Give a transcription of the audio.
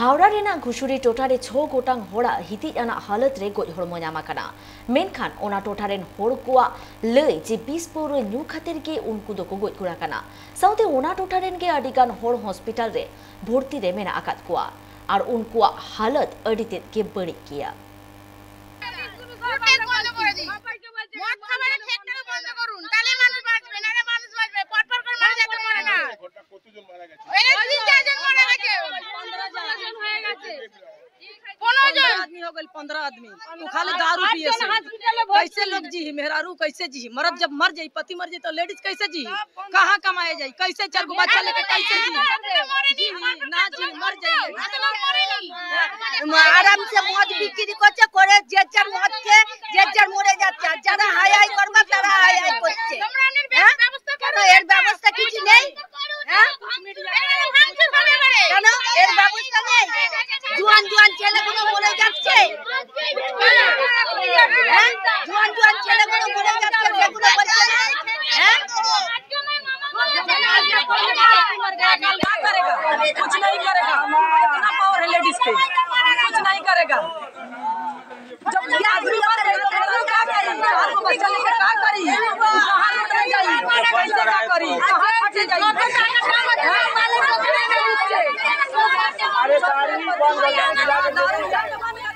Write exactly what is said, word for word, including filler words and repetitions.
ᱦᱟᱣᱲᱟ ᱨᱮᱱᱟᱜ ᱜᱷᱩᱥᱩᱨᱤ ᱴᱚᱴᱷᱟ ᱨᱮ ᱪᱷᱚ ᱜᱚᱴᱟᱝ ᱦᱚᱲᱟᱜ ᱦᱤᱸᱫᱤᱡ ᱟᱱᱟᱜ ᱦᱟᱞᱚᱛ ᱨᱮ ᱜᱚᱡ ᱦᱚᱲᱢᱚ ᱧᱟᱢ ᱟᱠᱟᱱᱟ᱾ ᱢᱮᱱᱠᱷᱟᱱ ᱚᱱᱟ ᱴᱚᱴᱷᱟ ᱨᱮᱱ ᱦᱚᱲ ᱠᱚᱣᱟᱜ ᱞᱟᱹᱭ ᱡᱮ ᱵᱤᱥ ᱯᱟᱹᱣᱨᱟᱹ ᱧᱩ ᱠᱷᱟᱹᱛᱤᱨ ᱜᱮ ᱩᱱᱠᱩ ᱫᱚᱠᱚ ᱜᱚᱡ ᱜᱩᱨ ᱟᱠᱟᱱᱟ᱾ ᱥᱟᱶᱛᱮ ᱚᱱᱟ ᱴᱚᱴᱷᱟ ᱨᱮᱱ ᱜᱮ ᱟᱹᱰᱤ ᱜᱟᱱ ᱦᱚᱲ ᱦᱚᱥᱯᱤᱴᱟᱞ ᱨᱮ ᱵᱷᱚᱨᱛᱤ ᱨᱮ ᱢᱮᱱᱟᱜ ᱟᱠᱟᱫ ᱠᱚᱣᱟ ᱟᱨ ᱩᱱᱠᱩᱣᱟᱜ ᱦᱟᱞᱚᱛ ᱟᱹᱰᱤ ᱛᱮᱫ ᱜᱮ ᱵᱟᱹᱲᱤᱡ ᱜᱮᱭᱟ᱾ মদ খাবারের ঠেকটাকে বন্ধ করুন, তাহলে মানুষ বাঁচবে, নাহলে মানুষ বাঁচবে। পর পর করে মারা যাচ্ছে, মরে না। এরা তিন চারজন মারা গেছে। পনেরো জন। आदमी हो गए, पंद्रह आदमी। तो खाली दारू पिए से। कैसे लोग जी? मेहरारू कैसे जी? मरद जब मर जाई, पति मर जाई, तो लेडीज कैसे जी? कहाँ कमाए जाई? कैसे चार गो बच्चा लेके कैसे जी? जी, ना जी, मर जाई। आराम से মদ বিক্রি করছে, করে যে যার মদ খেয়ে যে যার মরে যাচ্ছে, আর যারা হাই হাই করবে তারা হাই হাই করছে। হ্যাঁ? কেন এর ব্যবস্থা কিছু নেই? হ্যাঁ? কেন এর ব্যবস্থা নেই? জুয়ান জুয়ান ছেলেগুলো মরে যাচ্ছে। হ্যাঁ? জুয়ান জুয়ান ছেলেগুলো মরে যাচ্ছে, সেগুলো বলছে না? হ্যাঁ? कुछ नहीं करेगा, इतना पावर है लेडीज पे, कुछ नहीं करेगा। जब ये आदमी मर गए तो मेहरारू क्या करी? चार को बच्चा लेके क्या करी? कहाँ लेके जाई? कैसे क्या करी? कहाँ खटे जाई? अरे दारू बंद कर दो, दारू बंद कर दो।